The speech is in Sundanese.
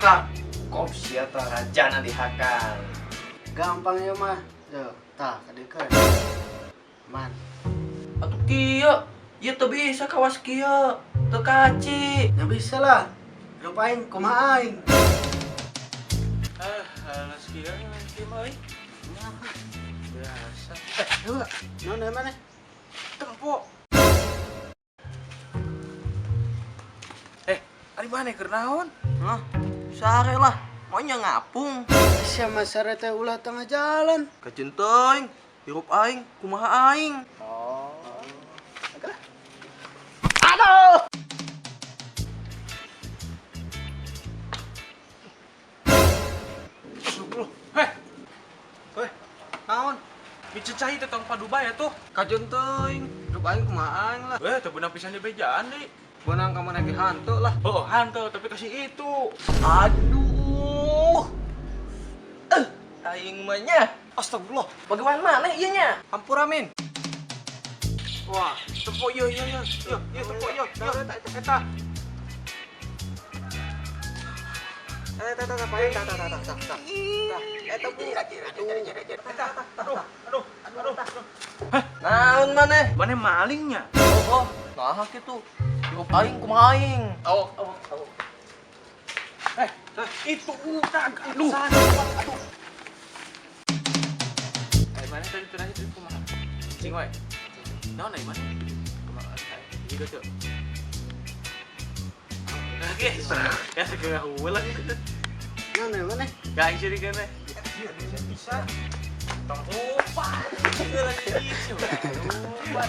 Cakep. Kop sia tah rajana dihakan. Gampang ya mah. Yo, tah kadeukeun. Man. Atuh kieu, ieu teu bisa kawas kieu. Teu kaci. Ya bisa lah. Hirup aing kumaha aing. Ah, alas kieu kieu mah euy. Biasa. Eh, coba. Naon deui maneh? Tempo. Eh, ari maneh keur naon? Hah? Sare lah, maunya ngapung. Sia mah sare teh ulah tengah jalan. Kajeun teuing, hirup aing, kumaha aing. Oh. Oke lah. Aduh. Astagfirullah. Heh. Heh, Naon? micet cai teh tong padu bae tuh. Kajeun teuing. Hirup aing kumaha aing lah. Eh, teu beunang pisan di bejaan deui. Beunang ka maneh ge hantu lah. Oh, hantu tapi kasih itu. Aduh. Eh, aing mah nya. Astagfirullah. Bagaimana maneh ieu nya? Ampura min. Wah, tempo ieu ieu ieu. Ieu, ieu tempo ieu. Ieu eta. Eh, tah tah tah, paling tah tah tah tah tah. Tah, eta bu. Eta, aduh, aduh, aduh. Naon maneh? Maneh malingnya. Oh, oh, nah kitu. Hirup aing kumaha aing. Awak, awak, awak. Eh, itu utang. Aduh. Aduh. Eh, mana tadi terakhir itu kumaha? Cing wae. Naon ai mana? Kumaha? Ieu tuh. Oke, ya segera heula gitu. Naon deui maneh? Gak aing curiga teh. Bisa. Tong lupa. Lagi. Lupa.